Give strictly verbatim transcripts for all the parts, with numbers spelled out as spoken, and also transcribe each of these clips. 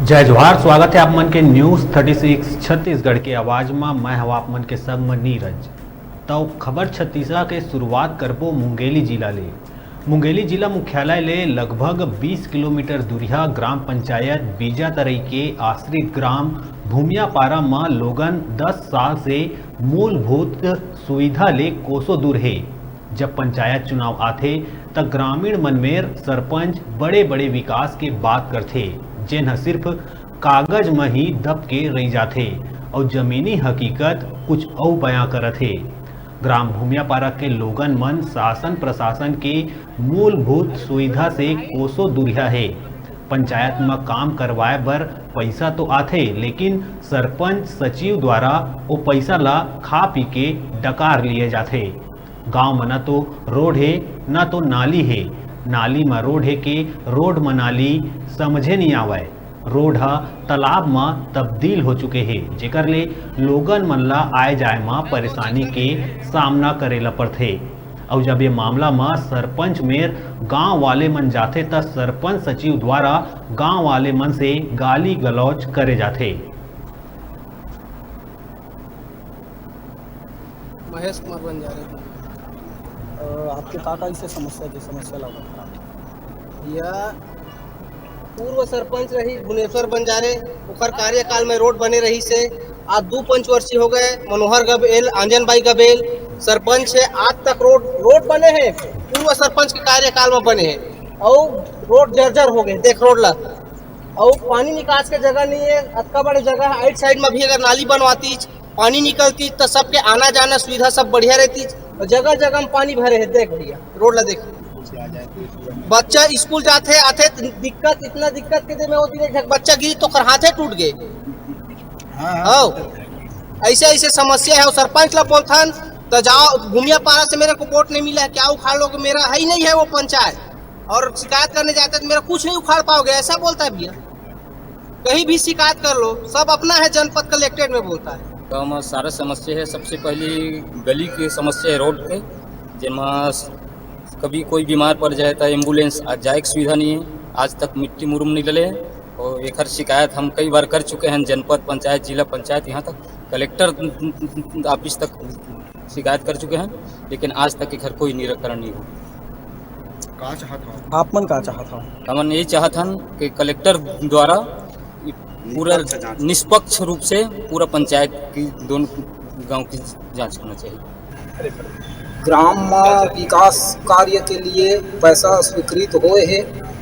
जय जोहार, स्वागत है आप मन के न्यूज़ थर्टी सिक्स छत्तीसगढ़ के आवाज म। मैं हव आप मन के संग म नीरज। तव खबर छत्तीसा के शुरुआत करबो मुंगेली जिला ले। मुंगेली जिला मुख्यालय ले लगभग बीस किलोमीटर दूरिहा ग्राम पंचायत बीजा तरई के आश्रित ग्राम भूमियापारा म लोगन दस साल से मूलभूत सुविधा ले कोसों दूर हे। जब पंचायत चुनाव आथे, त ग्रामीण मन मेर सरपंच बड़े-बड़े विकास के बात करथे, जेन ह सिर्फ कागज म ही दब के रहि जाथे अउ जमीनी हकीकत कुछ अउ बयां करत हे। ग्राम भूमियापारा के लोगन मन शासन प्रशासन के मूलभूत सुविधा से कोसों दूरिहा हे। पंचायत म काम करवाए बर पइसा तो आथे, लेकिन सरपंच सचिव द्वारा ओ पइसा ला खा पी के डकार लिए जाथे। गांव म न तो रोड हे, न तो नाली हे। नाली म रोड हे के रोड म नाली समझे नइ आवय। रोड ह तालाब म तब्दील हो चुके हे, जेकर ले लोगन मन ला आए जाए म परेशानी के सामना करे ला पड़थे। अउ जब ये मामला म सरपंच मेर गांव वाले मन जाथे, त सरपंच सचिव द्वारा गांव वाले मन से गाली गलौज करे जाथे। महेश कुमार बंजारे। अ, आपके का का ऐसे समस्या के समस्या लागत है? या पूर्व सरपंच रही भुवनेश्वर बंजारे, ओकर कार्यकाल में रोड बने रहिस हे। आज दू पंचवर्षी हो गए, मनोहर गबेल, आंजन बाई गबेल सरपंच हे, आज तक रोड रोड बने हे पूर्व सरपंच के कार्यकाल में बने हे, अउ रोड जर्जर हो गए। देख रोड ला, अउ पानी निकास के जगह नहीं है, अतका बड़े जगह है, आइट साइड में भी अगर नाली बनवाती, पानी निकलती तो सबके आना जाना सुविधा सब बढ़िया रहती। और जगह जगह में पानी भरे है, देख भैया रोड ला देख, बच्चा स्कूल जाथे आथे त दिक्कत, इतना दिक्कत के दे में होती है, बच्चा गिरी तो ओकर हाथे टूट गए। हाँ, ऐसे ऐसे समस्या है। सरपंच ला बोलथन तो जाओ, भूमियापारा से मेरे को वोट नहीं मिला है, क्या उखाड़ लोगे? मेरा है ही नहीं है वो पंचायत, और शिकायत करने जाते तो मेरा कुछ नहीं उखाड़ पाओगे, ऐसा बोलता है भैया। कहीं भी शिकायत कर लो, सब अपना है, जनपद कलेक्ट्रेट में बोलता है। गाँव में सारा समस्या है। सबसे पहली गली की समस्या है, रोड के, जेमा कभी कोई बीमार पड़ जाए तो एम्बुलेंस आ जाए की सुविधा नहीं है। आज तक मिट्टी मुरुम नहीं डले है और एकर शिकायत हम कई बार कर चुके हैं, जनपद पंचायत, जिला पंचायत, यहाँ तक कलेक्टर ऑफिस तक शिकायत कर चुके हैं, लेकिन आज तक एकर कोई निराकरण नहीं हुआ। का चाहत हव? आप मन का चाहत हव? हमन यही चाहत हन कि कलेक्टर द्वारा पूरा निष्पक्ष रूप से पूरा पंचायत की, दोनों गांव की जांच होना चाहिए। ग्राम में विकास कार्य के लिए पैसा स्वीकृत होए हे,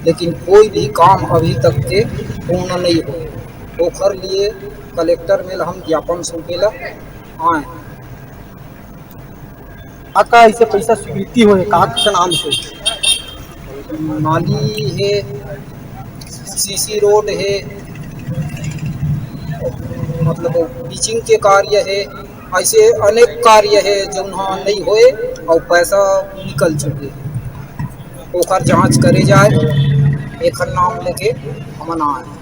लेकिन कोई भी काम अभी तक के पूर्ण नहीं होए। ओखर लिए कलेक्टर में हम ज्ञापन सौंपे ला आए। का का ऐसे पैसा स्वीकृति होए, का के नाम से? नाली हे, सीसी रोड हे, मतलब पिचिंग के कार्य हे, ऐसे अनेक कार्य हे जौन ह नहीं होए और पैसा निकल चुके हे। ओकर जांच करे जाए, एखर नाम लेके हमन आए।